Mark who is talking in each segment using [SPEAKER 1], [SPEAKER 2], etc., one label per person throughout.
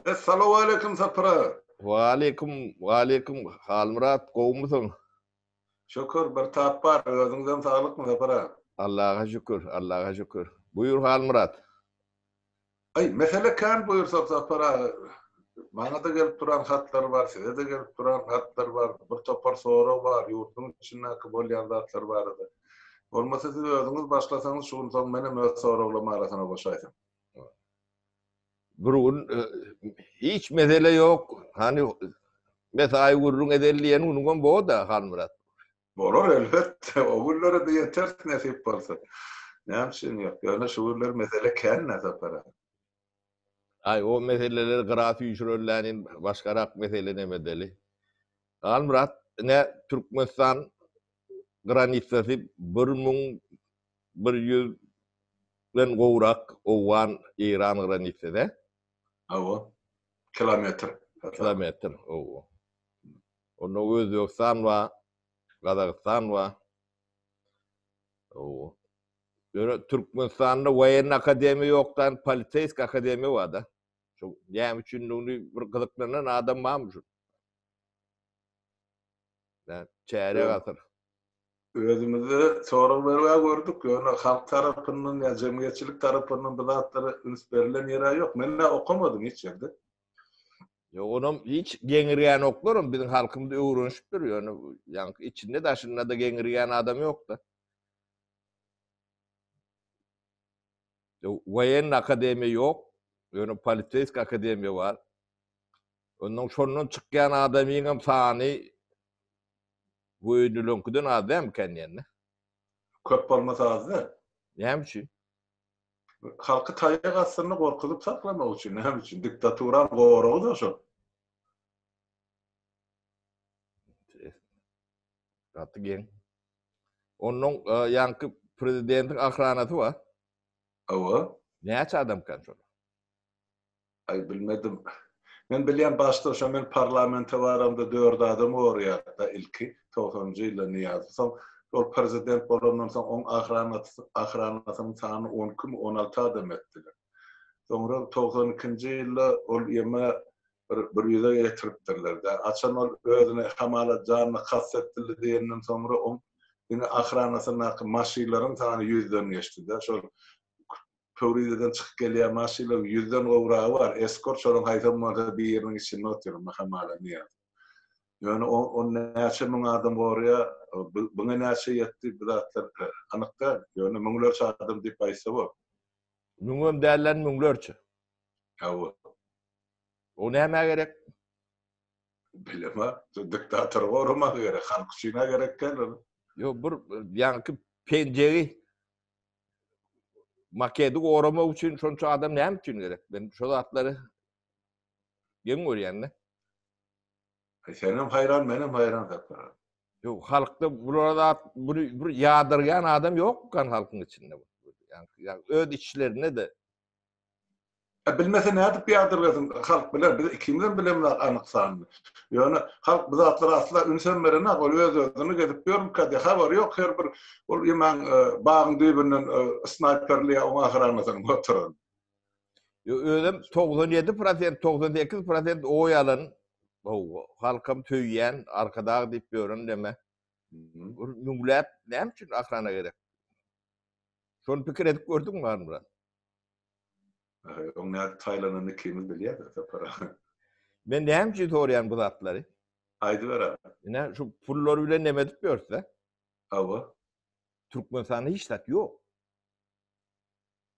[SPEAKER 1] Essalawaleýkim Sapar aga.
[SPEAKER 2] Waleýkim, waleýkim Halmyrat gowumysyň?
[SPEAKER 1] Şükür bir tap bar, özüňizem saglykmy Sapar aga?
[SPEAKER 2] Allaha şükür, Allaha şükür. Buýur Halmyrat.
[SPEAKER 1] Aý, mesele kän buýursak Sapar aga. Maňa-da gelip duran hatlar bar, size-de gelip duran hatlar bar, bir topar sorag bar ýurduň içindäki bolýan zatlar barada. Bolmasa siz özüňiz başlasaňyz şu gün soň menem öz soraglarymy arasyna goşaýsam.
[SPEAKER 2] Bir gün hiç mesele ýok, hany mesaýy gürrüň edeli diýen günüňem bo-da Halmyrat.
[SPEAKER 1] Bolar elbetde, o günlere-de ýeteris nesip bolsa. Näme üçin ýok, ýöne şu günler mesele kän-dä Sapar aga.
[SPEAKER 2] Aý, o meseleleri gyra süýşürelilänin başgarak mesele neme edeli. Halmyrat, ine Türkmenistan granitsasy 1100 den gowrak owgan, Eýran granitsasy.
[SPEAKER 1] Hawa. Kilometr.
[SPEAKER 2] Kilometr, hawa. Onda Özbegistan bar, Gazagystan bar. Hawa. Ýöne Türkmenistanda woýenniý akademiýa ýokdan poliseýskiý akademiýa barda. Şu näme üçindigini bir gyzyklanan adam barmy şu? Nä çärek asyr.
[SPEAKER 1] Özümizde sorag beribä gördük, ýöne halk tarapyndan ýa jemgyýetçilik tarapyndan bu zatlara üns berilen ýer-ä ýok. Men-ä okamadym hiç ýerde.
[SPEAKER 2] Ýok, onam hiç geňirgänoklaram, biziň halkymyz öwrenişipdir, ýöne ýaňky içinde daşynda-da geňirgän adam ýok-da. Woýenniý akademiýa ýok, ýöne poliseýskiý akademiýa bar. Ondan şondan çykýan adamyňam sany woýennileňkiden az dälmikän diýende.
[SPEAKER 1] Köp bolmasa az däl.
[SPEAKER 2] Näme üçin?
[SPEAKER 1] Halky taýak astynda gorkuzyp saklamak üçin, näme üçin? Diktaturaň goragy-da şol.
[SPEAKER 2] Gaty geň. Onnoň ýaňky prezidentiň ahranasy bar.
[SPEAKER 1] Hawa.
[SPEAKER 2] Näçe adamkan şol?
[SPEAKER 1] Aý bilmedim. Men bilýän başda şo men parlamente baramda dört adam goraýardy ilki togsanynjy ýylda Nyýazow. Soň ol prezident bolandan soň oň ahranasy ahranasynyň sanyny on ikimi on alty adam etdiler. Soňra togsan ikinji ýylda ol ýeme bir bir ýüze getiripdirler-dä. Haçan ol özüne hamala janyna kast etdildi diýenden soňra oň diňe ahranasyndaky maşynlaryň sany ýüzden geçdi-de. Şol Pöwrizeden çykyp gelýän maşynlaryň ýüzden gowragy bar. Eskort şolaryň haýsam bolsa biriniň içinde otyr onda hamala Nyýazow. Ýöne ony näçe müň adam goraýar, buňa näçe ýetdi bu zatlar anyk däl. Ýöne müňlerçe adam diýip aýtsa bor.
[SPEAKER 2] Müňem dälden müňlerçe.
[SPEAKER 1] Hawa.
[SPEAKER 2] O nämä gerek?
[SPEAKER 1] Bilemä, diktatory goramaga gerek, halk üçin-ä gerek däl ol.
[SPEAKER 2] Ýok, bir ýaňky penjegi makedi goramak üçin şonça adam näme üçin gerek? Men şo zatlary geň görýän-de.
[SPEAKER 1] Senem haýran, menem haýran Sapar.
[SPEAKER 2] Ýok, halkda bulara zat bir bir ýadyrgan adam ýokkan halkyň içinde. Ýa öz içlerinde-de.
[SPEAKER 1] E, bilmese nädip ýadyrgasyn? Halk biler, biz ikimizem bilemizok anyk sanyny. Ýöne halk bu zatlara asla ünsem berenok, ol öz-özüni gezip ýörmükä diýip, habary ýok her bir ol ýemäň e, bagyň düýbünden e, snaýperli ýa oň ahranasynyň oturan.
[SPEAKER 2] Ýo, özem 97%, 98% oý alan, halkam söýýän, arkadag diýip ýören deme. Bir müňläp näme üçin ahrana gerek? Şony pikir edip gördüňmi Halmyrat?
[SPEAKER 1] Oň nädip saýlananyny ikimiz bilýäs, Sapar aga.
[SPEAKER 2] Men näme üçin soraýan bu zatlary?
[SPEAKER 1] Aýdyber aga.
[SPEAKER 2] Ine şu pullar bilen neme edip ýörse?
[SPEAKER 1] Hawa.
[SPEAKER 2] Türkmenistanda hiç zat ýok.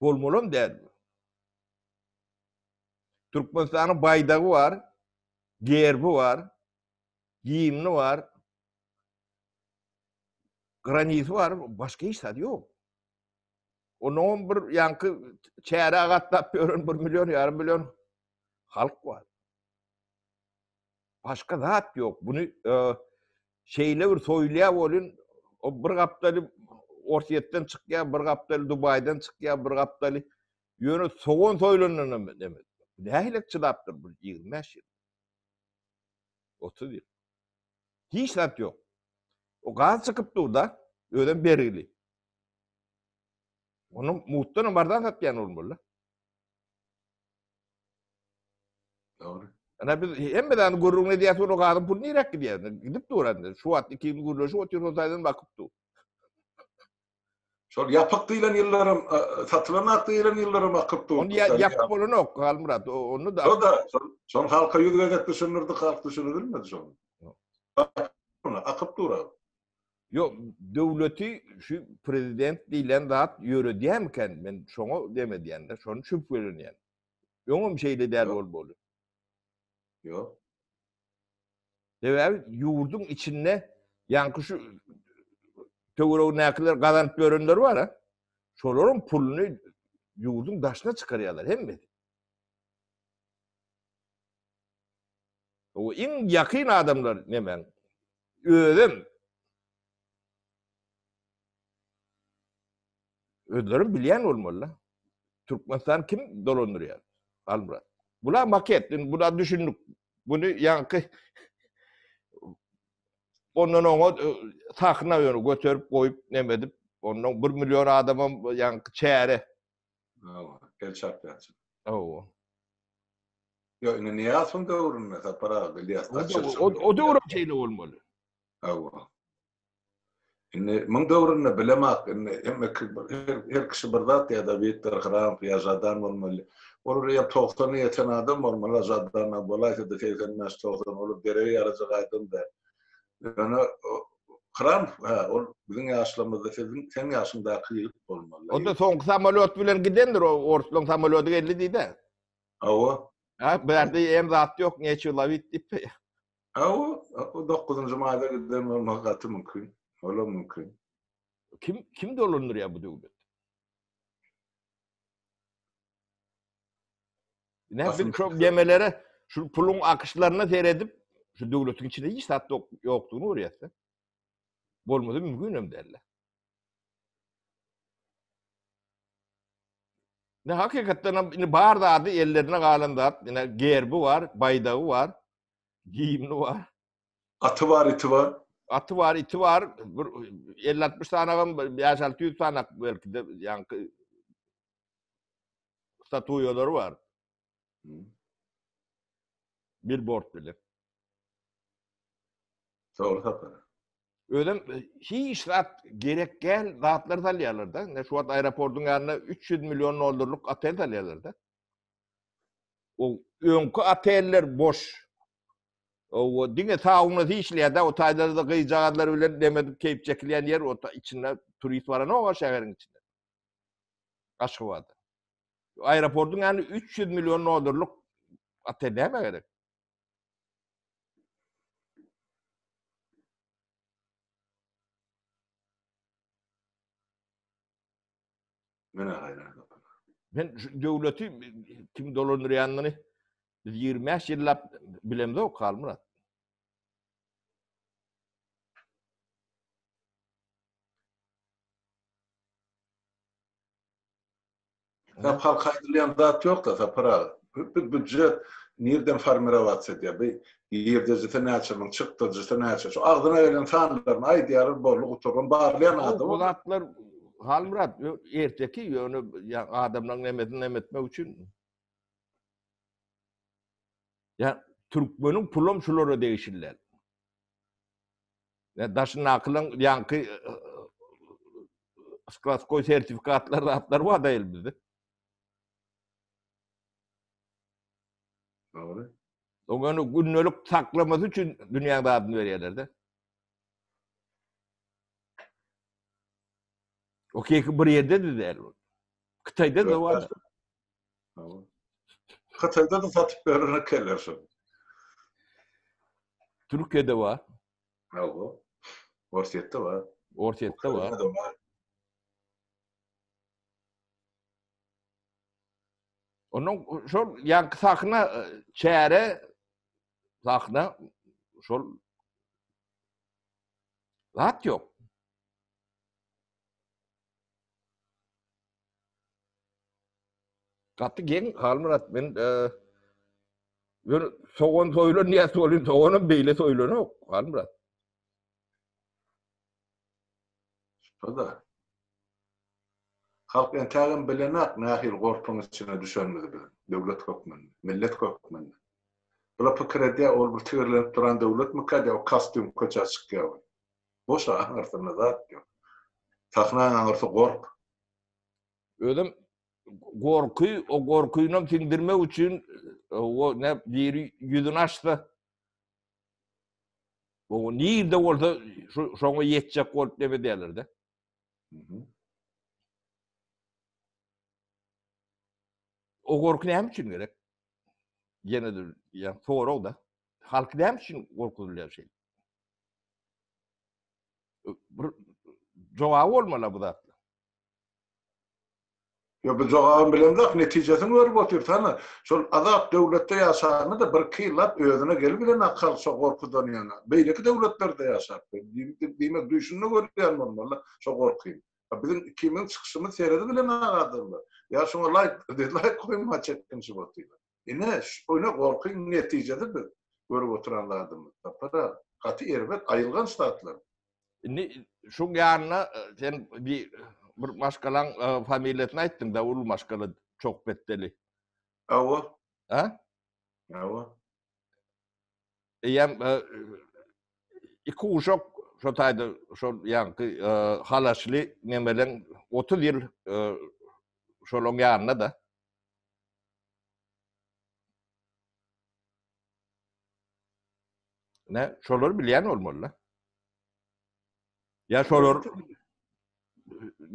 [SPEAKER 2] Bolmalam däl. Türkmenistanyň baýdagy bar, gerbi bar, gimni bar, granisi bar, başga hiç zat ýok. Onuň bir ýaňky çärä gatnap ýören bir million, ýarym million halk bar. Başga zat ýok. Buny e, şeýle bir soýulýar bolun, o bir gapdaly Orsýetden çykýar, bir gapdaly Dubaýdan çykýar, bir gapdaly ýöne sogan soýlandan hem neme. Nähili çydapdyr bu 25 ýyl? 30 ýyl. Hiç zat ýok. O gaz çykyp dur da, özem bergili. Onu mutdan hem arzan satýan bolmaly. Ana biz hemme zady gürrüňini edýäs, ol gazyň puly niräk gidýär? Gidip dur indi. Şu wagt ikimiz gürleşip otyrys, o taýdan bakyp dur.
[SPEAKER 1] Şol ýapyk diýlen ýyllaram, satylanak diýlen ýyllaram akyp dur.
[SPEAKER 2] Ony ýapyk bolanok, Halmyrat. Ony
[SPEAKER 1] da. O da, şony halka ýüz gezek düşündirdik, halk düşünibilmedi şony. Akyp dur.
[SPEAKER 2] Ýok, döwleti şu prezident diýlen zat ýöredýärmikä? Men şoňa dem edýän-de, şony şübhelenýän. Öňem şeýle däl bolmaly.
[SPEAKER 1] Ýok.
[SPEAKER 2] Sebäbi ýurduň içinde ýaňky şu töweregindäkiler gazanyp ýörenler bar-a. Şolaryň puluny ýurduň daşyna çykarýarlar hemmesi. O iň ýakyn adamlar nemäň özem Özlerem bilýän bolmaly-da. Türkmenistan kim dolandyrýar? Halmyrat. Bula maket, indi bula düşündik. Buny ýaňky ondan oňa e, sahna ýöne göterip goýup neme edip, ondan 1 million adamam ýaňky çäre.
[SPEAKER 1] Hawa, el çarpýarçy.
[SPEAKER 2] Hawa.
[SPEAKER 1] Ýok, indi Nyýazowyň döwründe Sapar aga bilýäs.
[SPEAKER 2] O, o döwür şeýle bolmaly.
[SPEAKER 1] Hawa. Indi muň döwründe bilemak, indi hemme her, her kişi bir zat diýýär, Dawiddir, Hramp ýa Žadan bolmaly. Olar ýa togsana ýeten adam bolmaly, Žadan bolaýsa-da 85, 90, olar derege ýarajak adam däl. Ýöne Hramp, hä, ol biziň ýaşlarymyzda siziň, seň ýaşyňdaky ýigit bolmaly.
[SPEAKER 2] Onda soňky samolýot bilen gidendir, o orslaň samolýody geldi diýdi.
[SPEAKER 1] Hawa.
[SPEAKER 2] Ha, bu ýerde em zat ýok, neçe lowit diýip.
[SPEAKER 1] Hawa, o dokuzynjy maýda giden bolmagy gaty mümkin. Olam mümkin.
[SPEAKER 2] Kim kim dolandyrýar bu döwleti? Ne biz şu gemelere, şu puluň akyşlaryna seredip, şu döwletiň içinde hiç zat ýokdugyny görýäs. Bolmasa mümkin hem däl. Ne hakykatdan hem indi bar zady ellerine galan zat, ine gerbi bar, baýdagy bar. Gimni bar.
[SPEAKER 1] Aty bar, iti bar.
[SPEAKER 2] Aty bar, iti bar. Bir 50-60 sanagam, 5-600 sanak belki de ýaňky statuýalary bar. Hmm. Billboard bile.
[SPEAKER 1] Dogry tapar.
[SPEAKER 2] Özem hiç zat gerek gel zatlar salýarlar da. Ne şu wagt aeroportyň ýanynda 300 million dollarlyk otel salýarlar da. O öňki oteller boş. O diňe saunasy işleýär-de, o taýlarda gyzjagazlar bilen neme edip keýp çekilýän ýer, o içinde turist baranok o şäheriň içinde. Aşgabatda. Aeroportyň ýany 300 million dollarlyk otel näme gerek?
[SPEAKER 1] Men haýran gapan.
[SPEAKER 2] Men şu döwleti kim dolandyrýanyny biz 25 ýyllap bilemzok Halmyrat.
[SPEAKER 1] Sap halka aýdylýan zat ýok-da, Sapar aga. Bu býujet nirden formirowats edýär? Bu girdejisi näçe, muň çykdajysy näçe? Şu agzyna gelen sanlaryny aýdýarlar, boldy, gutardy. Ony barlaýan adam
[SPEAKER 2] Bu zatlar Halmyrat erteki ýöne adamlaryň nemesini neme etmek üçin. Ýa türkmeniň pulam şulara degişli däl. Ýa daşyndakylaň ýaňky skladskoý sertifikatlar zatlar bar da elimizde.
[SPEAKER 1] Dogry.
[SPEAKER 2] Oňa gündelik saklamasy üçin dünýäň zadyny berýärler-de. O keki bir ýerde de däl ol. Hytaýda da bar.
[SPEAKER 1] Hytaýda da satyp berer ekenler şony.
[SPEAKER 2] Türkiýede bar.
[SPEAKER 1] Hawa. Orsýetde bar.
[SPEAKER 2] Orsýetde bar. Ondan şol ýaňky sahna e, çäre sahna şol zat ýok. Gaty geň Halmyrat men e, ýöne sogan soýulan diýäs bolýan soganam beýle soýulanok Halmyrat.
[SPEAKER 1] Şoda. Halk entägem bilenak nähili gorpyň içine düşenimizi biz, döwlet hökmünde, millet hökmünde. Bular pikir edýär, ol bir tigirlenip duran döwletmikä diýýär, o kostýum köçä çykýar. Boş aňyrsynda zat ýok. Sahnaň aňyrsy gork.
[SPEAKER 2] Özem gorky, o gorkynam siňdirmek üçin o ne biri ýüzüni açsa o nirde bolsa şoňa ýetjek bolup neme diýerler-de. O gorky näme üçin gerek? Ýene-de ýa sorag-da. Halk näme üçin gorkuzylýar şeýle? Bir jogaby bolmaly bu zatlar.
[SPEAKER 1] Ýok, biz jogabyny bilemzok, netijesini görüp otyrys. Hany, şol azat döwletde ýaşanda-da birki ýyllap özüne gelibilenok halk şo gorkudan ýaňa. Beýleki döwletlerde ýaşap, diýmek düýşünde görýän bolmaly şo gorkyny. Biziň ikimiziň çykyşymyz seredibilenok adamlar. Ýa şoňa laýk, dizlaýk goýman çekinişip otyrlar. Ine, ine gorkyň netijesi biz görüp oturan zadymyz. Sapar aga, gaty erbet, aýylganç zatlar.
[SPEAKER 2] Indi şuň ýanyna sen bir bir maşgalaň familiýasyny aýtdyň-da, uly maşgala Çokbetdeli.
[SPEAKER 1] Hawa.
[SPEAKER 2] Ha?
[SPEAKER 1] Hawa.
[SPEAKER 2] Eýýäm iki uşak şo taýda şol ýaňky halaşly nemeleň 30 ýyl şolaň ýanynda-da. Ne, şolary bilýän bolmaly-da. Ýa şolar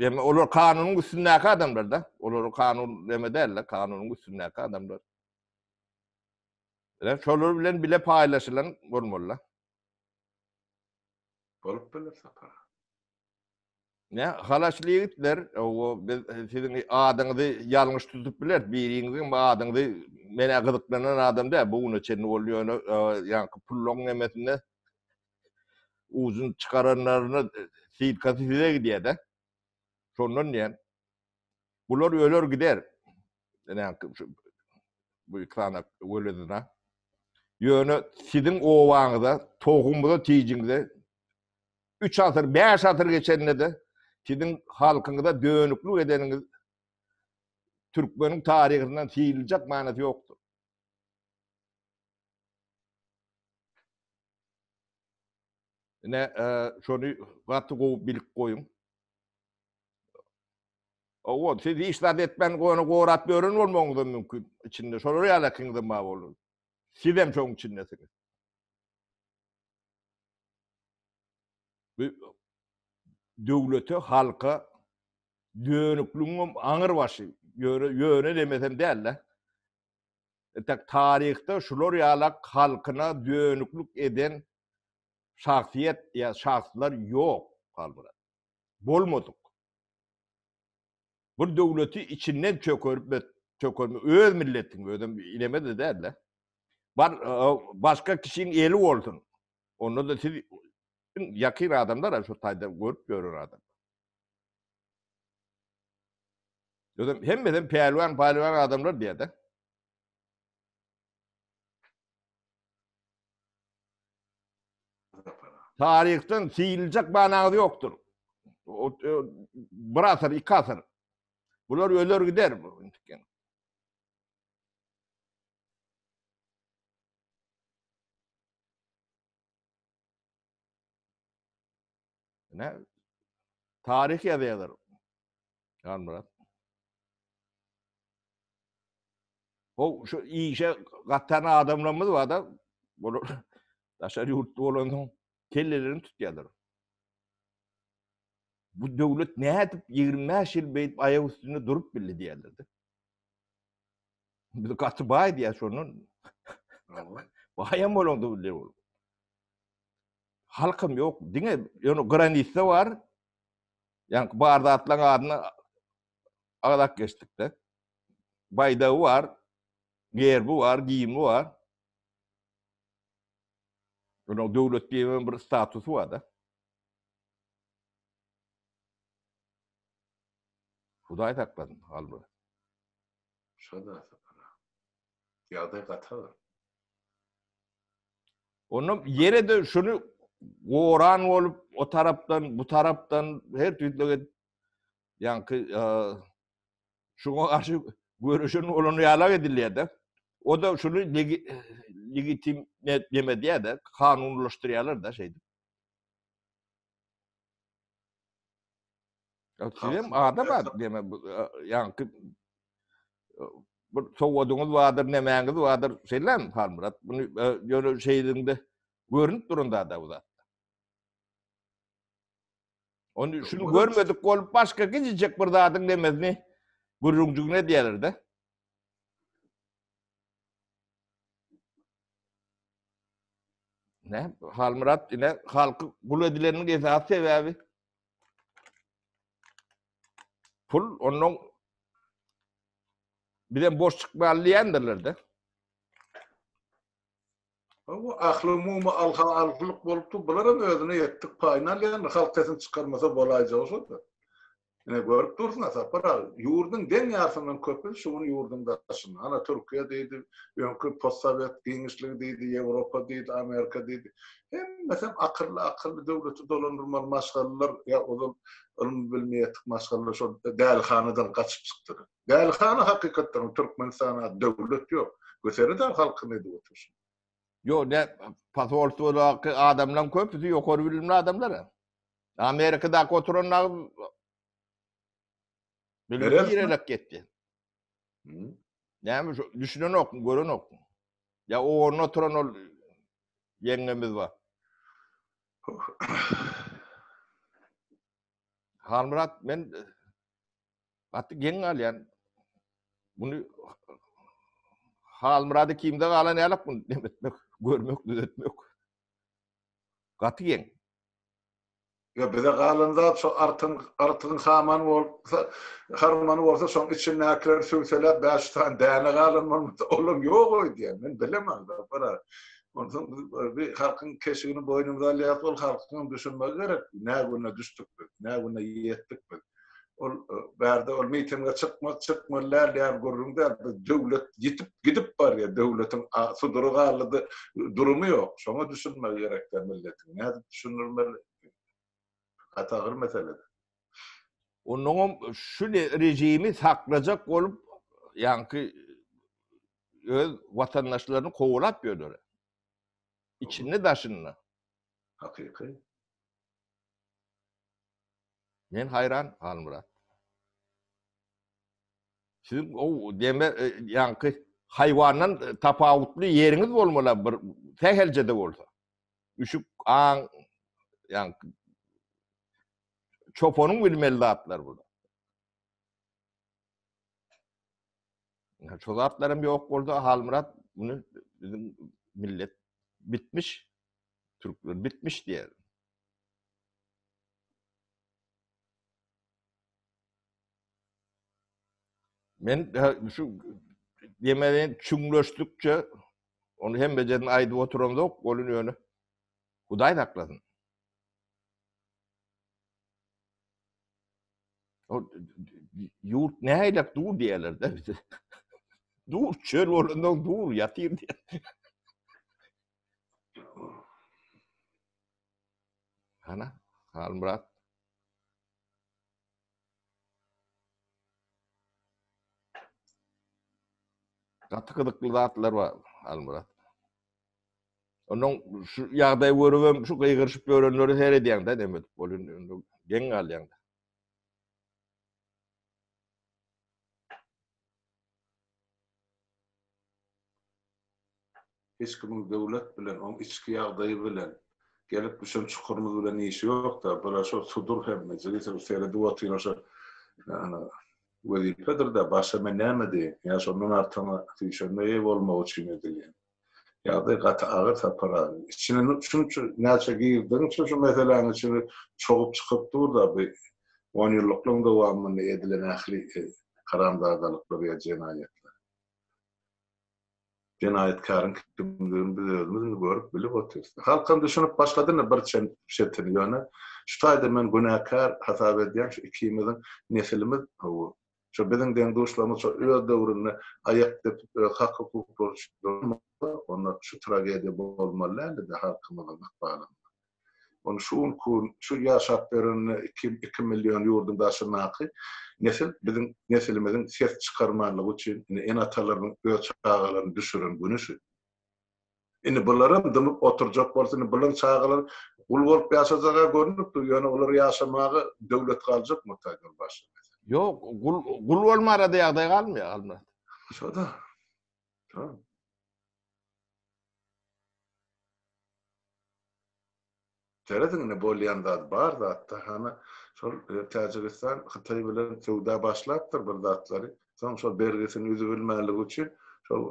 [SPEAKER 2] Ýa olar kanunyň üstündäki adamlar-da. Olar kanun neme däl-de, kanunyň üstündäki adamlar. Ýa şolar bilen bile paýlaşylan bolmaly-da.
[SPEAKER 1] Bolup biler Sapar.
[SPEAKER 2] Ne, halaşly ýigitler, o biz siziň adyňyzy ýalňyş tutup bileris, biriňiziň adyňyzy men-ä gyzyklanan adam däl, bu güne çenli ol ýöne ýaňky pullaň nemesinde ujuny çykaranlaryna sylkasy size gidýär-de. Şondan diýen. Bular öler gider. Ýaňky bu iki sany welezyna. Ýöne siziň obaňyza, tohumyňyza, tijiňize Üç asyr, bäş asyr geçende-de siziň halkyňyza dönüklik edeniňiz türkmeniň taryhyndan sylyljak manysy ýokdur. Ine, şony gaty gowy bilip goýuň. Owo, siz hiç zat etmän ony gorap ýören bolmagyňyzam mümkin içinde. Şolar ýaly bar bolar. Sizem şoň içindesiňiz. Bu döwlete, halka dönükligiň aňyr başy, ýöne ýöne demesem däl-de. Entek taryhda şular ýalak halkyna dönüklik eden şahsyýet ýa şahslar ýok, Halmyrat. Bolmadyk. Bir döwleti içinden çökerip, çökerme öz milletiň, özem ineme-de däl-de. Bar, başga kişiň eli bolsun. Onda-da siz iň ýakyn adamlar şu taýda görüp ýören adam. Özem hemmesem pälwan, pälwan adamlar diýýär-de. Taryhdan sylyljak manaňyz ýokdur. Bir asyr, iki asyr. Bular öler gider. Ne? Taryh ýazýarlar. Halmyrat. O şu işe gatan adamlarymyz bar da, bular daşary ýurtda bolansoň kellelerini tutýarlar. Bu döwlet nädip 25 ýyl beýdip aýak üstünde durup bildi diýerler-de. Biz gaty baý diýýär şondan. Baýam bolanda bilýär ol. Halkam ýok, diňe ýöne granitde bar. Ýaňky bar zatlaryň adyny agzap geçdik-de. Baýdagy bar, gerbi bar, giyimi bar. Onuň döwlet diýen bir statusy bar-da. Hudaý saklasyn, Halmyrat.
[SPEAKER 1] Şo-da Sapar aga. Ýagdaý gaty agyr.
[SPEAKER 2] Onda ýene-de şuny goran bolup, o tarapdan, bu tarapdan her tüýtlük edip, ýaňky şuňa garşy göreşen bolan ýalak edilýär-de. O da şuny. legitim neme diýýär-de, kanunylaşdyrýarlar-da şeýdip. Sizem adam ad diýme, ýaňky bir sowadyňyz bardyr, nemäňiz bardyr, şeýlemi Halmyrat? Bunu ýöne şeýdiňde görünip duran zat bu zat. Onu şunu görmedik bolup başga gijijek bir zadyň nemesini gürrüňjigini edýärler-de. Ne? Halmyrat ine halky gul edileniniň esasy sebäbi pul ondan bizem boş çykmaly diýendirler-de.
[SPEAKER 1] Bu ählumumy alha alhylyk bolupdy. Bular hem özüne ýetdik paýyny alýandyr. Halk sesini çykarmasa bolaýjagy şo-da. Ine görüp dursuň-a Sapar aga, ýurduň deň ýarysyndan köpi şu gün ýurduň daşynda. Ana Türkiýe diýdi, öňki postsowet giňişligi diýdi, Ýewropa diýdi, Amerika diýdi. Hemmesem akylly-akylly döwleti dolandyrmaly maşgalalar ýa ozal ylmy-bilimi ýetik maşgalalar şol dälihanadan gaçyp çykdylar. Dälihana hakykatdan Türkmenistana döwlet ýok. Göterid-ä halkyny edip oturyşyny.
[SPEAKER 2] Ýok, ne posolstwodaky adamlaryň köpüsi ýokary bilimli adamlar. Amerikadaky oturan dagy bilim girelek getdi. Näme şu düşünenok, görenok. Ya o orna oturan ol ýeňňemiz bar. Halmyrat men gaty geň galýan. Bunu Halmyrady kimde galan ýalak bunu demetmek, görmek, düzetmek. Gaty geň.
[SPEAKER 1] Ýa bize galan zat şo artyň artygyň hamany bolsa, harmany bolsa şoň içindäkileri sübseläp 500 sany däne galan bolmasa olam ýok öýdýän. Men bilemok Zafar aga. Onsoň biz bir halkyň keşigini boýnumyza alýas, ol halkyňam düşünmegi gerek. Nä güne düşdük biz, nä güne ýetdik biz. Ol bärde ol mitinge çykmak, çykmaly däl diýen gürrüň däl. Biz döwlet ýitip gidip barýar. Döwletiň sudury galdy, durumy ýok. Şoňa düşünmegi gerek däl milletiň. Nädip düşündirmeli? Gaty agyr mesele.
[SPEAKER 2] Onnoňam şu režimi saklajak bolup, ýaňky öz watandaşlaryny kowalap ýörler. Içinde daşynda.
[SPEAKER 1] Hakyky.
[SPEAKER 2] Men haýran Halmyrat. Siziň o deme e, ýaňky haýwandan tapawutly ýeriňiz bolmaly bir sähelçe-de bolsa. Üşük aň ýaňky çopanyň bilmeli zatlar bular. Şu zatlaram ýok bolsa Halmyrat bunu bizim millet bitmiş. Türkler bitmiş diýer. Men şu ýemeden çüňleşdikçe onu hem bejerini aýdyp oturamzok, bolun ýöne. Hudaý saklasyn. O ýurt nähilek dur diýerler de bize. Dur, çöl bolandan dur, ýatyr diýer. Hana, Halmyrat. Gaty gyzykly zatlar bar, Halmyrat. Ondan şu ýagdaýy görübem şu gygyryşyp ýörenleri seredýäň-de demek, bolun geň galýaň-da.
[SPEAKER 1] Hiç kimiň döwlet bilen, oň içki ýagdaýy bilen, gelip düşen çukurymyz bilen işi ýok-da, bular şol sudur hemmejigi şol seredip otyr şo wezipedir-de, başga men näme diýeýin, ýa şondan artygyna süýşenme eýe bolmak üçin edilýän. Ýagdaý gaty agyr Sapar aga. Içine şunça näçe girdigiňçe şu meseläniň içine çogup çykyp dur-da bu onýyllyklaryň dowamynda edilen ähli haramzadalyklar ýa jenaýatlar. Jenaýatkäriň kimdigini biz özümiz indi görüp bilip otyrys. Halkam düşünip başlady indi bir çen şetini ýöne şu taýda men günäkär hasap edýän şu ikimiziň nesilimiz hawa şo biziň deň-duşlarymyz şo öz döwründe aýak depip öz hak-hukuklary üçin durmasa onda şu tragediýa bolmaly däldi-de halkymyzyň ykbalynda. Ony şu günki gün şu ýaşap ýören 2 million ýurduň daşyndaky nesil biziň nesilimiziň ses çykarmanlygy üçin indi ene-atalarynyň öz çagalaryny düşüren güni şu. Indi bularam dymyp oturjak bolsa, indi bularyň çagalary gul bolup ýaşajaga görnüp dur, ýöne olar ýaşamaga döwlet galjakmy taýdan başga
[SPEAKER 2] mesele. Ýok, gul gul bolmara-da ýagdaý galmaýar, Halmyrat.
[SPEAKER 1] Şo-da. Şo. Serediň indi bolýan zat bar zatda hany şol Täjigistan Hytaý bilen söwda başlapdyr bir zatlary soň şol bergisini üzübilmänligi üçin şol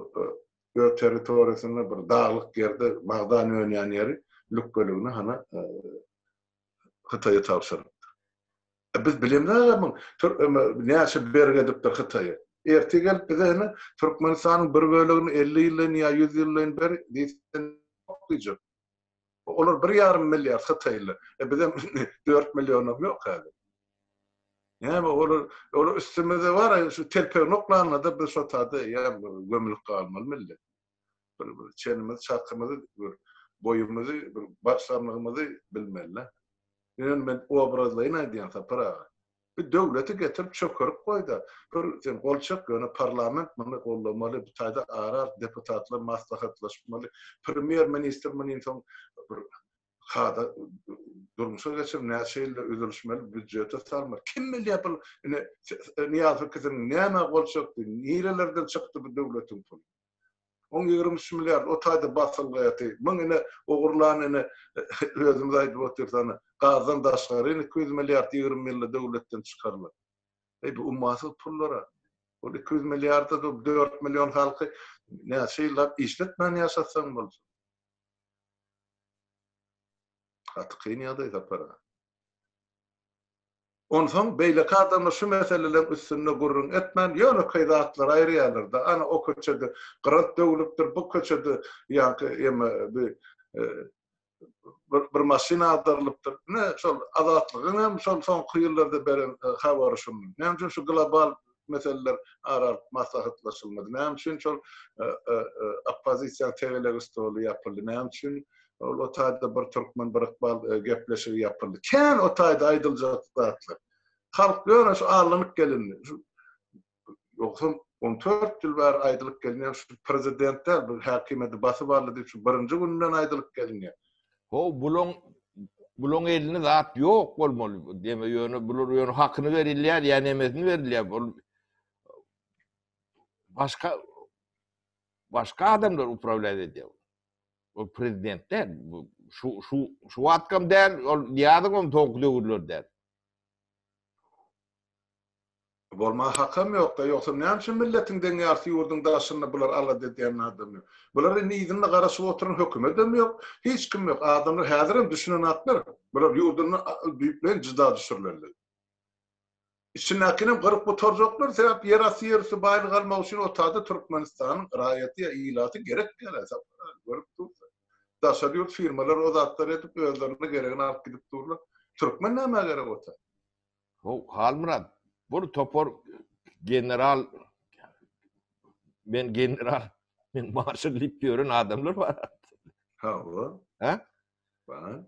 [SPEAKER 1] öz territoriýasynda bir daglyk ýerde magdan önýän ýeri lükgeligini hany Hytaýa tabşyrypdyr. E biz bilemzagam näçe bergi edipdir Hytaýa. Ertir gelip bize hany Türkmenistanyň bir bölegini 50 ýyldan ýa 100 ýyldan ber diýse diýjek. Olar bir ýarym milliard hytaýly. E bizem 4 millionam ýok häzir. Näme olar olar üstümizde bar şu telpegini oklanda biz şo tada ýa gömülip galmaly millet. Bir, bir çenimiz, çakymyzy, bir boýumyzy, bir başarnygymyzy bilmeli. Ýöne men obrazlaýyn aýdýan Sapar aga. Bir döwleti getirip çökerip goýda. Bir sen gol çek ýöne parlament muny gollamaly, bu taýda arar deputatlar maslahatlaşmaly. Premýer ministr muny soň bir kada durmuşa geçirip näçe ýylda üzülişmeli býudjete salmaly. Kim bilýär bu ine Nyýazow ikisiniň nämä gol çekdi, nirelerden çykdy bu döwletiň puly. Oň 23 milliard o taýda basylgy ýaty. Muň ine ogurlan ine özümiz aýdyp otyrys ana gazdan daşgary ine 200 milliard 20 ýylda döwletden çykarylan. Eý bu ummasyz pullara. Ol 200 milliarda da 4 million halky näçe ýyllap işletmän ýaşatsaň boljak. Gaty kyn ýagdaý Sapar aga. Onsoň beýleki adamlar şu meseleleriň üstünde gürrüň etmän, ýönekeý zatlary aýyrýarlar-da, ana, o köçede grant döwlüpdir, bu köçede ýaňky eme bi bir maşyn agdarylypdyr. Ine, şol Azatlygyň hem şol soňky ýyllarda beren habary şundan. Näme üçin şu global meseleler ara alyp maslahatlaşylmady? Näme üçin şol oppozisiýanyň tegelek stoly ýapyldy? Näme üçin Ol o taýda bir türkmen bir ykbal gepleşigi ýapyldy. Kän o taýda aýdyljak zatlar. Halk ýöne şu allanyp gelindi. Şu ýogsam 14 ýyl bäri aýdylyp gelinýän şu prezident däl, bu häkimiýeti basyp aldy diýip şu birinji günden aýdylyp gelinýär.
[SPEAKER 2] How bulaň bulaň elinde zat ýok bolmaly. Deme ýöne bular ýöne hakyny berilýär ýa nemesini berilýär. Ol başga başga adamlar uprawlýat edýär. O prezident däl. Şu şu şu wagtkam däl, ol Nyýazowyň soňky döwürleri däl.
[SPEAKER 1] Bolmaga hakam ýokda, ýogsam näme üçin milletiň deň ýarysy ýurduň daşynda bular alada edýän adam ýok. Bular indi yzynda garaşyp oturan hökümetem ýok, hiç kim ýok. Adamlar häzirem düşünenaklar, bular ýurdundan düýpleýin jyda düşürilenler. Içindäkinem gyryp gutarjaklar, sebäp ýer asty ýer üsti baýlyk almak üçin o taýda Türkmenistanyň raýaty ýa ilaty gerek däl Sapar aga görüp dursa. Daşary ýurt firmalary o zatlary edip özlerine geregini alyp gidip durlar. Türkmen nämä gerek o taýda?
[SPEAKER 2] How Halmyrat bir topar general men general men marşal diýip ýören adamlar bar.
[SPEAKER 1] Hawa.
[SPEAKER 2] Ha?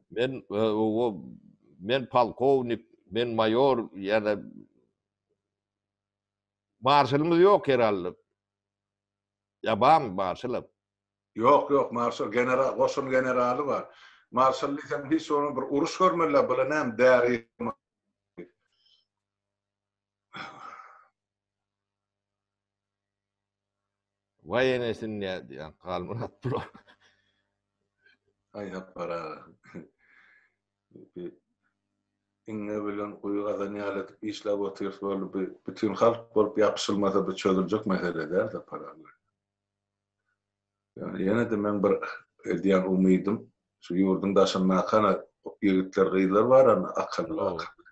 [SPEAKER 2] Men o men polkownik, men maýor ýa-da marşalymyz ýok herhalde. Ýa barmy marşalam?
[SPEAKER 1] Ýok, ýok, marşal general, goşun generaly bar. Marşal diýseň hiç bolmasa bir uruş görmeliler, bular näme däri
[SPEAKER 2] Waý enesini nädýän Halmyrat bular.
[SPEAKER 1] Aý Sapar aga. Bir iňňe bilen guýy gazan ýaly edip işläp otyrys boldy. Bu bütin halk bolup ýapyşylmasa bu çözüljek mesele däl Sapar aga. Ýöne ýene-de meň bir edýän umydym şu ýurduň daşyndaky ana ýigitler gyzlar bar ana akylly akylly.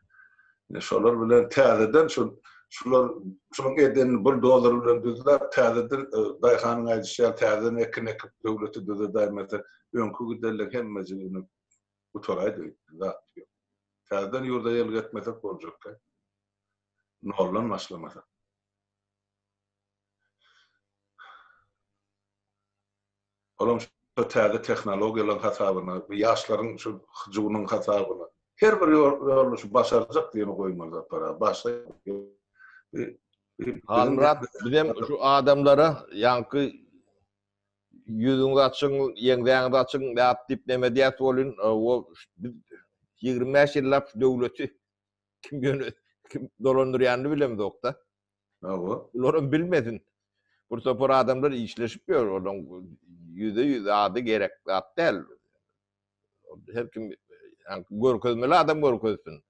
[SPEAKER 1] Ine şolar bilen täzeden şu şular şunuň edenini buldozer bilen düzläp täzeden e, daýhanyň aýdyşy ýaly täzeden ekin ekip döwleti düzedäýmese öňki gidenler hemmejigini gutaraýdy öýtdi zat ýok. Täzeden ýurda ýelgi etmesek boljak. Noldan başlamasak. Olam şu täze tehnologiýalaryň hasabyna, ýaşlaryň şu hyjuwynyň hasabyna her bir ýolda şu başarjak diýeni goýmaly Sapar aga. Başga
[SPEAKER 2] Halmyrat bizem şu adamlara ýaňky. Ýüzüňizi açyň, ýeňsäňizi açyň, zat diýip neme diýýäs welin, o biz 25 ýyllap şu döwleti kim ýöne kim dolandyrýanyny bilemzok-da.
[SPEAKER 1] Hawa.
[SPEAKER 2] Bularam bilmesin. Bir topar adamlar işleşip ýör, olaň ýüze-ýüz ady gerek zat däl. Her kim görkezmeli adam görkezsin.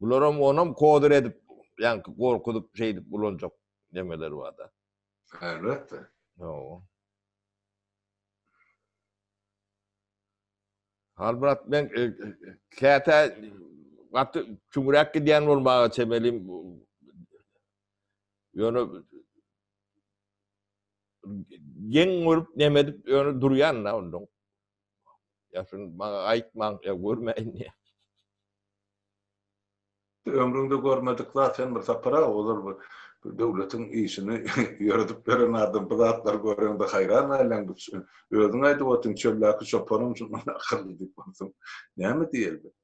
[SPEAKER 2] Bularam onam kozyr edip, ýaňky gorkuzyp şeýdip ulanjak nemeleri bar-da.
[SPEAKER 1] Elbetde.
[SPEAKER 2] Hawa. Halmyrat men e, käte gaty çuňrak gidýän bolmaga çemelim. Ýöne geň görüp neme edip ýöne durýan da ondan. Ýa şuny maňa aýtmaň, ýa görmäýin diýýän.
[SPEAKER 1] Ömrüňde görmedik zat sen bir sapar-a ozal bir döwletiň işini ýöredip ýören adam bu zatlary göreňde haýran galýaň bu özüň aýdyp otyň çöldäki çopanam şundan akylly diýip onsoň näme diýeli biz.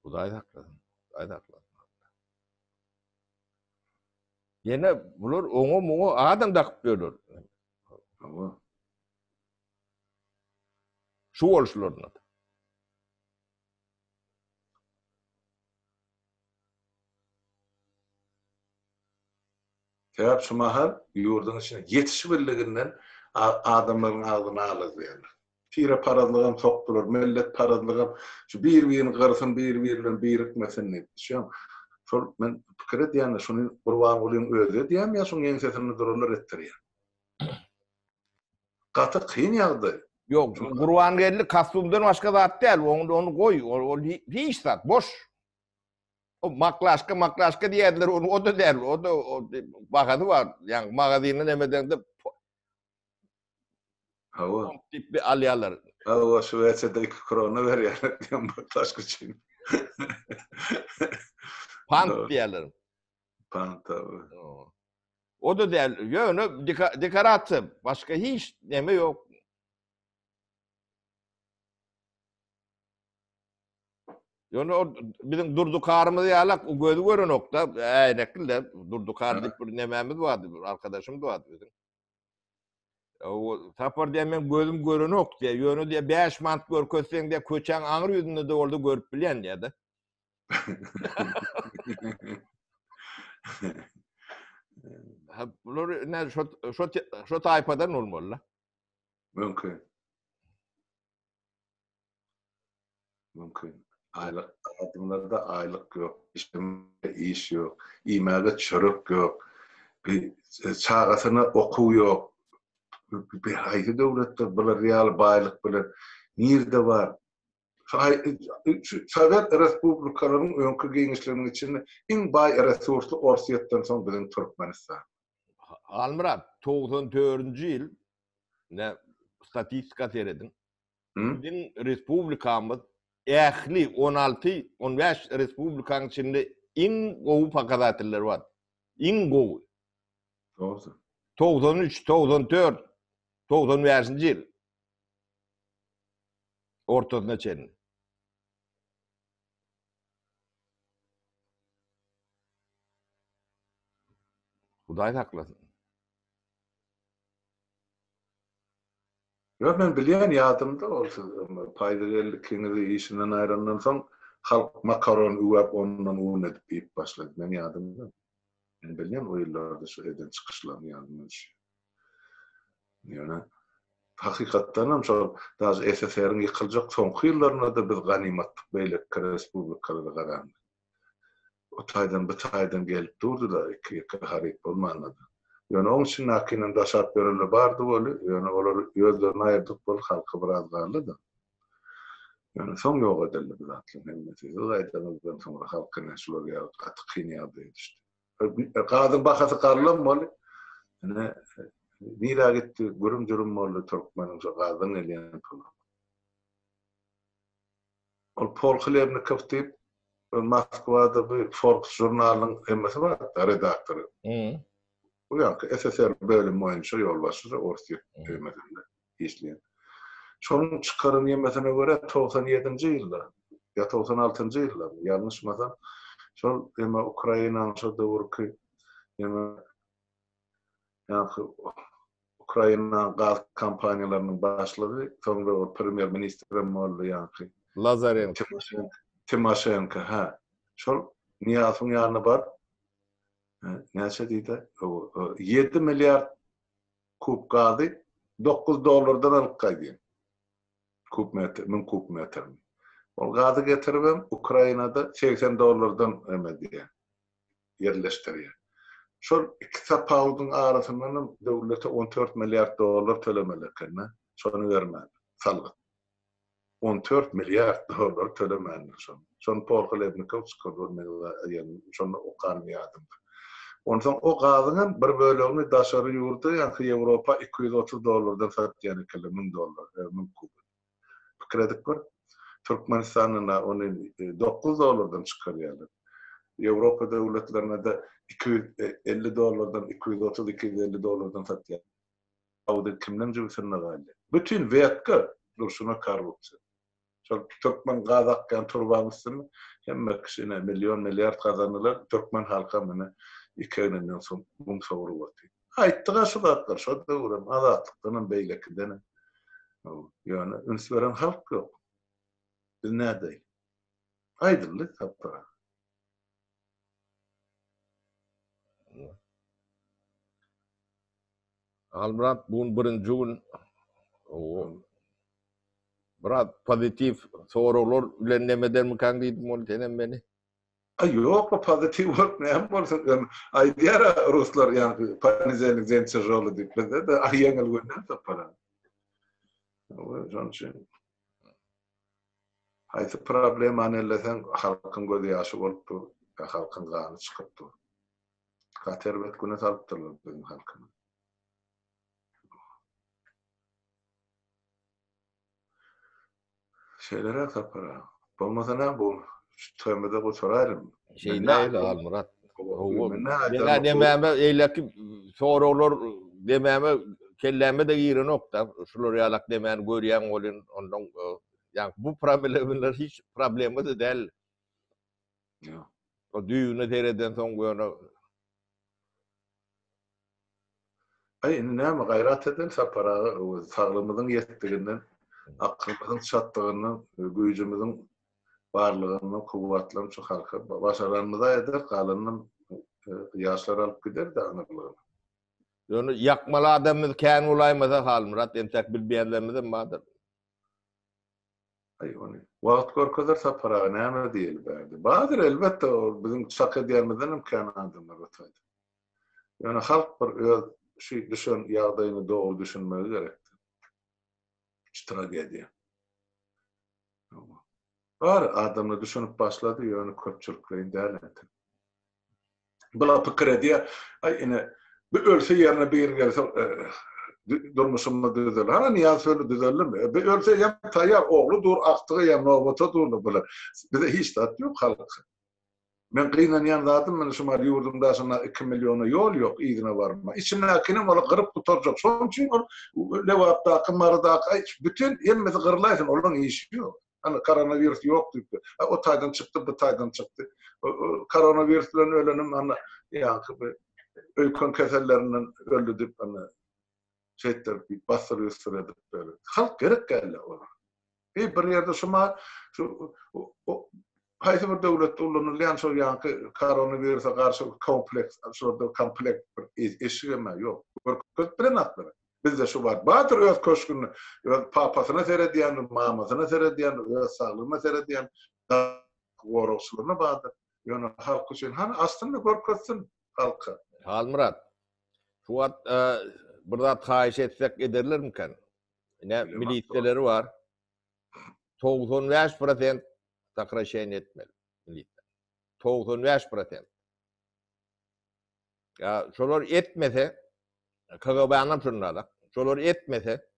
[SPEAKER 2] Hudaý saklasyn. Hudaý saklasyn. Ýene bular oňa muňa adam dakyp ýörler.
[SPEAKER 1] Hawa.
[SPEAKER 2] Şu boluşlaryna.
[SPEAKER 1] Sebäp şu mahal ýurduň içinde ýetişibildiginden adamlaryň agzyny alazlaýarlar. Tireparazlygam sokdular, milletparazlygam, şu bir-birini gyrsyn, bir-biri bilen birikmesin diýip. Düşýäňmi? Şol men pikir edýän-de, şuny Gurbangulyň özi edýärmi ýa şuň ýeňsesinde duranlar etdirýär? Gaty kyn ýagdaý.
[SPEAKER 2] Ýok, Gurbangeldi kostumdan başga zat däl, ony ony goý, ol hiç zat, boş. O maklaşka, maklaşka diýýärdiler, ony o-da däl, o-da bahasy bar. Ýa magazinde neme edeňde
[SPEAKER 1] Hawa.
[SPEAKER 2] Diýip bir alýarlar.
[SPEAKER 1] Hawa, Şwesiýada 2 krona berýärler diýen maklaşka üçin.
[SPEAKER 2] Pant diýýärler.
[SPEAKER 1] Pant, hawa.
[SPEAKER 2] O-da däl, ýöne dekorasiýa, başga hiç neme ýok. Ýöne o biziň Durdy karymyz ýalak, o gözi görenok-da, äýnekli-de, Durdy kar diýip bir nemämiz bardy, bir arkadaşymyz bardy biziň. O Sapar diýen men gözüm görenok diýýär. Ýöne diýýär 5 manat görkezseň diýýär, köçäň aňry ýüzünde-de bolsa görüp bilýän diýýär-de. Ha, bular ine şo şo şo taýpadan bolmaly-da.
[SPEAKER 1] Mümkin. Mümkin. Aýlyk adamlarda aýlyk ýok, işlemäge iş ýok, iýmäge çörek ýok, bir e, çagasyna okuw ýok. Bir haýsy döwletde bular ýaly baýlyk bilen nirde bar? Şu Sowet respublikalaryň öňki giňişliginiň içinde iň baý resursly Orsýetden soň biziň Türkmenistan.
[SPEAKER 2] Halmyrat, 94-nji ýyl ne statistika serediň. Biziň respublikamyz ähli 16, 15 respublikanyň içinde iň gowy pokazatelleri bar. Iň gowy.
[SPEAKER 1] Dogry.
[SPEAKER 2] 93, 94, 95-nji ýyl. Ortasyna çenli. Hudaý saklasyn.
[SPEAKER 1] Ýok men bilýän ýadymda ol siz Paýzygeldi ikiňizi işinden aýrandan soň halk makaron üwäp ondan un edip iýip başlady meň ýadymda. Men bilýän o ýyllarda şu eden çykyşlaryny ýadyma düşýär. Ýöne hakykatdanam şol daže SSR-iň ýykyljak soňky ýyllarynda-da biz ganymatdyk beýleki respublikalara garanda. O taýdan bu taýdan gelip durdy-da iki-ýeke haryt bolmanda-da. Ýöne oň içindäkinem daşap ýörenler bardy weli, ýöne olar özlerini aýyrdyk bol halka biraz galdy-da. Ýöne soň ýok edildi bu zatlaryň hemmesi. Siz aýdanyňyzdan soňra halk ine şular ýaly gaty kyn ýagdaýa düşdi. Gazyň bahasy gallam boldy. Ine nirä gitdi, gürüm-jürüm boldy türkmeniň şo gazdan gelýän puly. Ol Pol Hlebnikow diýip, Moskwada bu Forbes žurnalynyň hemmesi bar-da, redaktory. Bu ýaňky SSR bölümi boýunça ýolbaşçy Orsýet hemmesinde işleýän. Şonuň çykaran ýemesine görä 97-nji ýylda ýa 96-njy ýylda, ýalňyşmasam, Şol eme Ukrainanyň şo döwürki eme ýaňky Ukrainanyň gaz kompaniýalarynyň başlygy, soňra ol premýer ministrem boldy ýaňky.
[SPEAKER 2] Lazarenko.
[SPEAKER 1] Timoşenko, Timoşenko, hä. Şol Nyýazowyň ýanyna baryp, näçe diýdi? 7 milliard kub gazy 9 dollardan alyp gaýdýan. Kub metr, 1000 kub metrini. Ol gazy getiribem Ukrainada 80 dollardan eme diýýär. Ýerleşdirýär. Şol iki tapawudyň arasyndan hem döwlete 14 milliard dollar tölemeli eken-de, şony bermän, salgyt. 14 milliard dollar tölemändir şony. Şony Paul Hlebnikow çykardy, ol meň ýa şony okanym ýadymda. Onsoň o gazyň hem bir bölegini daşary ýurda, ýaňky Ýewropa 230 dollardan satýan ekenler, 1000 dollar, 1000 kub. Pikir edip gör. Türkmenistanda ony 9 dollardan çykarýarlar. Ýewropa döwletlerine-de 250 dollardan, 230, 250 dollardan satýar. Audi kimleň jübüsinde galýar? Bütin wetka durşuna korrupsiýa. Şol türkmen gaz akýan turbaň üstünde hemme kişi ine million milliard gazandylar, türkmen halkam ine iki egninden soň mum sowrup otyr. Aýtdyga şu zatlar şo döwürem Azatlykdanam beýlekidenem. Ýöne üns beren halk ýok. Biz nädeýin? Aýdyldy Sapar aga.
[SPEAKER 2] Halmyrat bu gün birinji gün biraz pozitiw soraglar bilen neme edermikaň diýdim ol senem meni.
[SPEAKER 1] Aý ýok bu pozitiw bolup näme bolsun öň aýdýara ruslar ýaňky ponedelnik den týažoly diýip bizde-de aý ýeňil gün näme tapar. Şonuň üçin haýsy problemany elleseň halkyň göz ýaşy bolup dur, halkyň gany çykyp dur. Gaty erbet güne salypdyrlar biziň halkymyzy. Şeýleräk Sapar aga. Bolmasa näme bu şu temada gutaraýlym.
[SPEAKER 2] Şeýle Halmyrat. Meňä demäme eýleki soraglar demäme kelläme-de girenok-da. Şular ýalak demäni görýäň welin ondan ýa bu problemler hiç problema-da däl.
[SPEAKER 1] Ýok.
[SPEAKER 2] O düýbüne seredensoň ýöne
[SPEAKER 1] Aý indi näme gaýrat edeli Sapar aga saglygymyzyň ýetdiginden, akylymyzyň çatdygyndan, güýjümiziň barlygyndan kuwwatlanyp şu halka başaranymyza ederis galanynam ýaşlar alyp gider-de aňyrlygyna.
[SPEAKER 2] Ýöne ýakmaly adamymyz kän bolaýmasa Halmyrat entäk bilmeýänlerimizem bardyr.
[SPEAKER 1] Aý ony wagt görkezer Sapar aga näme diýeli bärde. Bardyr elbetde ol biziň çak edýänimizdenem kän adamlar o taýda. Ýöne halk bir öz şu düşen ýagdaýyny dogry düşünmegi gerekdi. Şu tragediýa. Bar adamlar düşünip başlady ýöne köpçülikleýin däl entek. Bular pikir edýär, aý ine, bu ölse ýerine biri gelse, durmuşymyz düzeler. Hany Nyýaz öldi, düzeldimi? Bu ölse ýa taýýar, ogly dur, agtygy ýa nobata durlar bular. Bize hiç zat ýok halka. Men gynanýan zadym mine şu mal ýurduň daşynda 2 milliona ýol ýok yzyna barma. Içindäkinem olar gyryp gutarjak. Şonuň üçin ol Lebapdaky, Marydaky, aý bütin hemmesi gyrlaýsyn, olaryň işi ýok. Hany koronawirus ýok diýip. O taýdan çykdy, bu taýdan çykdy. Koronawirus bilen ölenim hany ýaňky bir öýken kesellerinden öldi diýip hany şeýtdirip diýip bassyr üstür edip böyle. Halk gerek geldi olara. Eý bir ýerde şu ma şu haýsy bir döwletde ulanylýan şol ýaňky koronawirusa garşy kompleks, şurada komplekt bir eşigem ýok. Görkezip bilenoklar. Bizde şu bar. Bardyr öz köşgünde, öz papasyna seredýändir, mamasyna seredýändir, öz saglygyna seredýän goragçylaryna bardyr. Ýöne halk üçin hany aslynda görkezsin halka.
[SPEAKER 2] Halmyrat, şu wagt bir zat haýyş etsek ederlermikän? Ine milisseleri bar. 95 prosent sokraşeniýe etmeli milisiýa. 95 prosent. Ýa şolar etmese, KGB-nam şunda alak. Şolar etmese,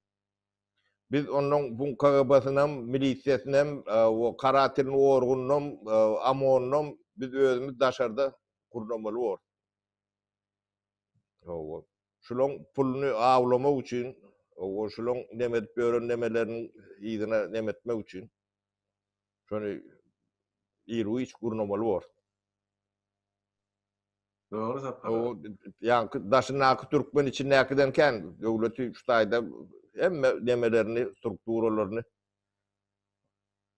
[SPEAKER 2] biz ondan bu KGB-synam, milisiýasynam, o karatilin orgunynam, OMON-ynam biz özümiz daşarda gurnamaly borus. Hawa. Şulaň puluny awlamak üçin, hawa, şulaň neme edip ýören nemeleriniň yzyna neme etmek üçin şony iru-giç gurnamaly borus.
[SPEAKER 1] Dogry Sapar aga.
[SPEAKER 2] O ýaňky daşyndaky türkmen içindäkiden kän döwleti şu taýda hemme nemelerini, strukturalaryny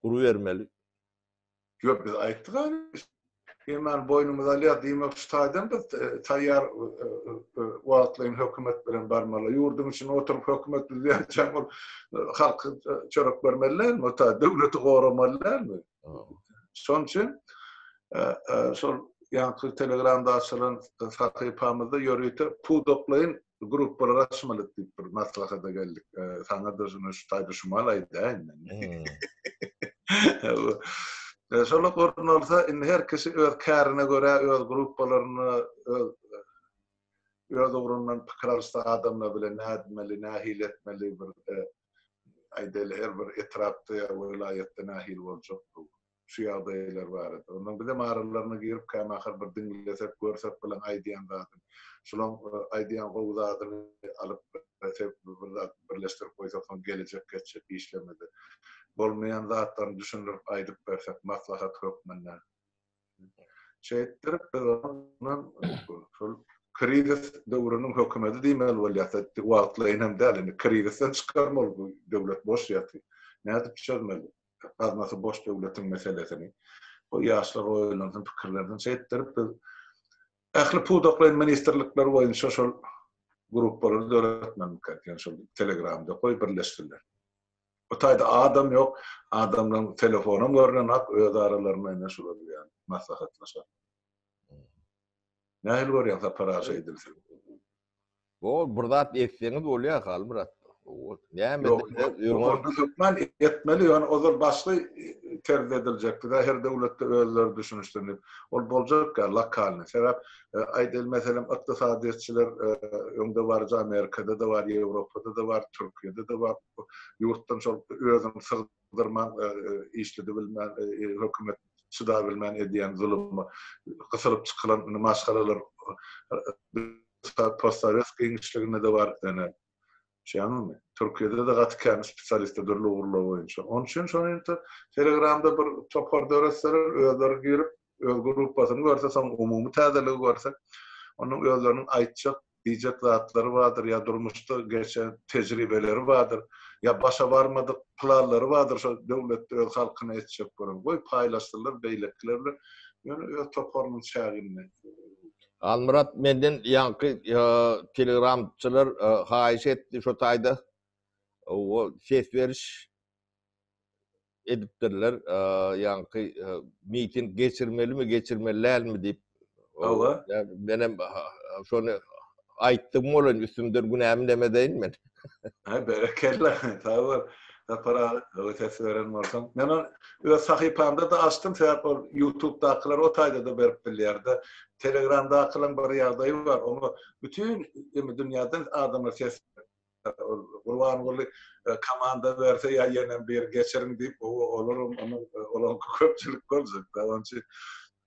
[SPEAKER 2] gurubermeli.
[SPEAKER 1] Ýok biz aýtdyk a hemmäni boýnumyza alýas diýmek şu taýdan biz taýýar wagtlaýyn hökümet bilen barmaly. Ýurduň içinde oturyp hökümet düzýänçäň ol halka çörek bermeli dälmi? O taý döwleti goramaly dälmi? Şonuň üçin şol ýaňky Telegramda açylan sahypamyzda ýörite pudaklaýyn gruppalar açmaly diýip bir maslahata geldik. Saňa-da şuny şu taýda şumal aýdaýyn men. Şola gurnalsa indi her kişi öz kärine görä öz gruppalaryna öz öz ugrundan pikir alyşsa adamlar bilen nätmeli, nähili etmeli bir aýdaýly her bir etrapda ýa welaýatda nähili boljak bu şu ýagdaýlar barada. Ondan bizem aralaryna girip kämahal bir diňlesek, görsek bilen aýdýan zadyny, şulaň aýdýan gowy zadyny alyp bir zat birleşdirip goýsak soň gelejek geçjek işlemede bolmaýan zatlaryny düşündirip aýdyp bersek maslahat hökmünde. Şeýtdirip biz ondan şol krizis döwrüniň hökümeti diýmeli bolýar. Wagtlaýyn hem däl, indi krizisden çykarmaly bu döwlet boş ýatyr. Nädip çözmeli? Gaznasy boş döwletiň meselesini. Bu ýaşlar oýlansyn, pikirlensin. Şeýtdirip biz ähli pudaklaýyn ministrlikler boýunça şol gruppalary döretmelikä diýen şol Telegramda goý birleşsinler. Bu taýda adam ýok, adamlaryň telefonam görnenok, öz aralarynda ine şular bilen maslahatlaşar. Nähili görýäň Sapar aga şeýdilse?
[SPEAKER 2] Bol bir zat etseňiz bolýar Halmyrat. Näme
[SPEAKER 1] Onda hökman etmeli, ýöne ozal başga terz ediljekdi-de, her döwletde özleri düşünişsin diýip. Ol boljak ýa lokalny. Sebäp aýdaly meselem ykdysadyýetçiler öňde baryjy Amerikada-da bar, Ýewropada-da bar, Türkiýede-de bar. Ýurtdan şol özüni sygdyrman işledibilmän hökümet çydabilmän edýän zuluma gysylyp çykylan indi maşgalalar postsowet giňişliginde-de bar ene Şeýdemi? Türkiýede-de gaty kän spesialistler dürli ugurlar boýunça. Onuň üçin şony indi Telegramda bir topar döretseler, özleri girip, öz gruppasyny görse, soň umumy täzeligi görse, onuň özleriniň aýtjak, diýjek zatlary bardyr ýa durmuşda geçen tejribeleri bardyr, ýa başa barmadyk planlary bardyr şo döwletde öz halkyna etjek bolan. Goý paýlaşsynlar beýlekiler bilen, ýöne öz toparynyň çäginde.
[SPEAKER 2] Halmyrat menden ýaňky telegramçylar haýyş etdi şo taýda o ses beriş edipdirler ýaňky miting geçirmelimi geçirmeli dälmi diýip.
[SPEAKER 1] Hawa.
[SPEAKER 2] Menem şony aýtdym bolan üstümden günämi nemedeýin men.
[SPEAKER 1] Aý berekella sag bol Sapar aga ses beren bolsaň. Men ony öz sahypamda-da açdym sebäp ol ýutubdakylar o taýda-da berip bilýär-de. Telegramdakylaryň bir ýagdaýy bar oňa bütin dünýäden adamlar ses Ol Gurbanguly komanda berse ýa ýenem bir geçiriň diýip, olaram onuň olaňky köpçülik boljak. Onuň üçin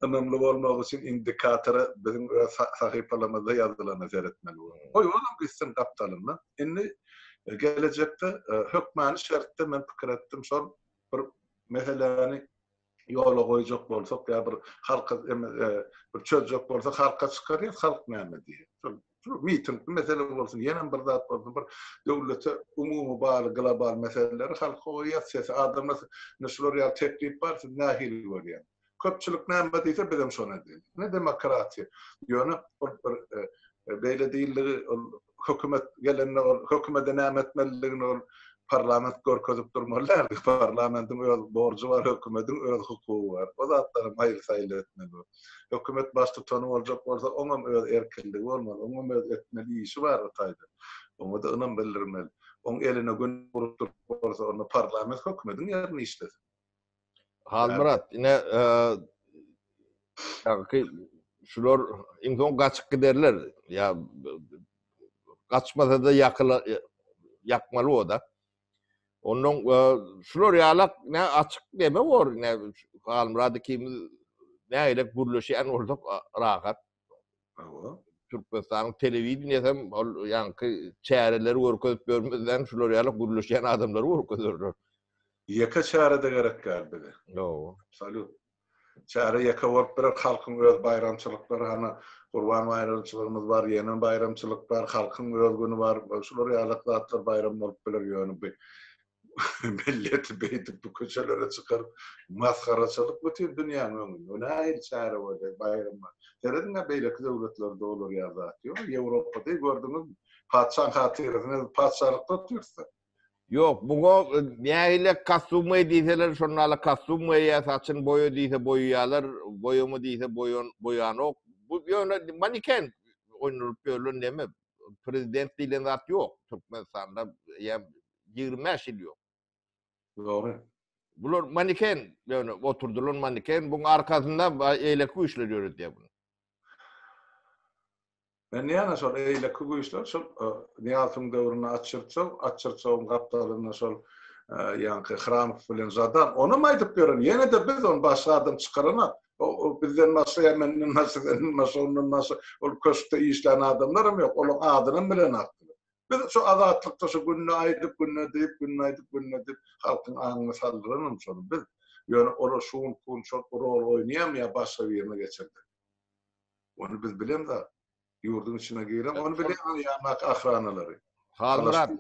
[SPEAKER 1] ynamly bolmak üçin indikatora biziň öz sahypalarymyzda ýazylana seretmeli bolar. Goý, olam gitsin gapdalyndan. Indi gelejekde hökmany şertde men pikir etdim, şol bir meseläni ýola goýjak bolsak ýa bir halka bir çözjek bolsak halka çykarýas, halk näme diýer. Şol mitingli mesele bolsun, ýenem bir zat bolsun, bir döwlete umumy bagly global meseleleri halka goýýas, sesi adamlar indi şular ýaly teklip bar, siz nähili görýäňiz? Köpçülik näme diýse bizem şony edeli. Ine demokratiýa. Ýöne ol bir Beýle diýildigi ol hökümet gelende ol hökümede näme etmelidigini ol parlament görkezip durmaly däldi. Parlamentiň öz borjy bar, hökümediň öz hukugy bar. O zatlaram aýyl-saýyl etmeli. Hökümet baştutany boljak bolsa, oňam öz erkinligi bolmaly, oňam öz etmeli işi bar o taýda. Oňa-da ynam bildirmeli. Oň eline gün urup durup bolsa, onda parlament hökümediň ýerine işlesin.
[SPEAKER 2] Halmyrat, ine, ýagny şular iň soň gaçyp giderler. Ýa gaçmasa-da ýakyla ýakmaly o-da. Ondan şular ýalak ne açyk neme bor, ne Halmyrat ikimiz nägilek gürleşýän bolsak rahat.
[SPEAKER 1] Hawa.
[SPEAKER 2] Türkmenistanyň telewideniýesi hem ol ýaňky çäreleri görkezip ýörmezden şular ýaly gürleşýän adamlary görkezerler.
[SPEAKER 1] Ýeke çäre-de gerek däl bize.
[SPEAKER 2] Hawa.
[SPEAKER 1] Absolýut. Çäre ýeke bolup biler, halkyň öz baýramçylyklary, hany Gurban baýramçylygymyz bar, ýene baýramçylyk bar, halkyň öz güni bar, şular ýalak zatlar baýram bolup biler, ýöne bu milleti beýdip bu köçelere çykaryp masgaraçylyk bütin dünýäniň öňünde. Bu nähili çäre bolýar, baýram bar. Serediň-ä beýleki döwletlerde olar ýaly zat ýok. Ýewropada gördüňizmi? Patyşaň hatyrasyna patyşalykda otyrys-da.
[SPEAKER 2] Ýok, buňa nähili kostum geý diýseler, şonda-la kostum geýýär, saçyny boýa diýse boýaýarlar, boýama diýse boýan, boýanok. Bu ýöne maniken oýnalyp ýörlen neme. Prezident diýlen zat ýok Türkmenistanda, ýa 25 ýyl ýok.
[SPEAKER 1] Dogry.
[SPEAKER 2] Bular maniken, ýöne oturdylan maniken, buň arkasynda eýleki güýçler ýöredýär buny.
[SPEAKER 1] Men ýene şol eýleki güýçler şol Nyýazowyň döwründe Açyrtsow, Açyrtsowyň gapdalynda şol ýaňky Hramow bilen Žadan, onam aýdyp ýören, ýene-de biz ony başga adam çykaranok. O bizden başga ýa menden başga, senden başga, ondan başga ol köşkde işlän adamlaram ýok, olaň adynam bilenokdylar. Biz şu Azatlykda şu günde aýdyp, günde diýip, günde aýdyp, günde diýip halkyň aňyna saldyranam şony biz. Ýöne olar şu günki gün şol rol oýnaýarmy ýa başga birine geçirdi. Ony biz bilemzok. Ýurduň içine giren, ony bilýän ýandaky ahranalary.
[SPEAKER 2] Halmyrat,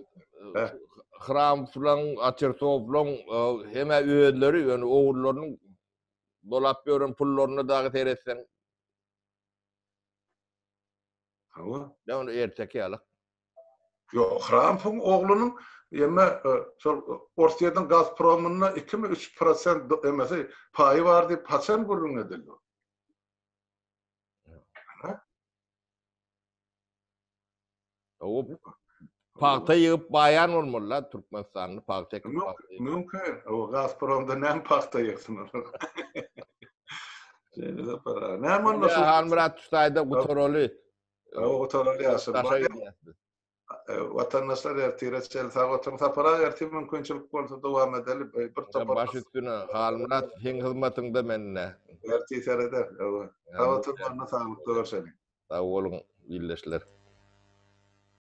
[SPEAKER 2] Hramowlaň, Atersowlaň hem-ä özleri, ýöne ogullarynyň dolap ýören pullaryna dagy seretseň.
[SPEAKER 1] Hawa.
[SPEAKER 2] Ýa ony erteki ýaly.
[SPEAKER 1] Ýok, Hramowyň oglunyň ýeme şol Orsýetiň Gazpromynda 2-mi 3% emesi paýy bar diýip haçan gürrüň edildi?
[SPEAKER 2] O pagta ýygyp baýan bolmaly la Türkmenistanda pagta ekip.
[SPEAKER 1] Mümkin. O Gazpromda näme pagta ýygsyn olar. Şeýle de para. Näme onda
[SPEAKER 2] şu? Halmyrat Tutaýda gutaraly.
[SPEAKER 1] O gutaraly ýaşyl. Watandaşlar ertire çenli sag oturyň. Sapar aga ertir mümkinçilik bolsa dowam edeli. Bir
[SPEAKER 2] topar. Baş üstüne Halmyrat seň hyzmatyňda men-de.
[SPEAKER 1] Ertir sereder. Sag oturyň, saglykda görşeliň.
[SPEAKER 2] Sag boluň ildeşler.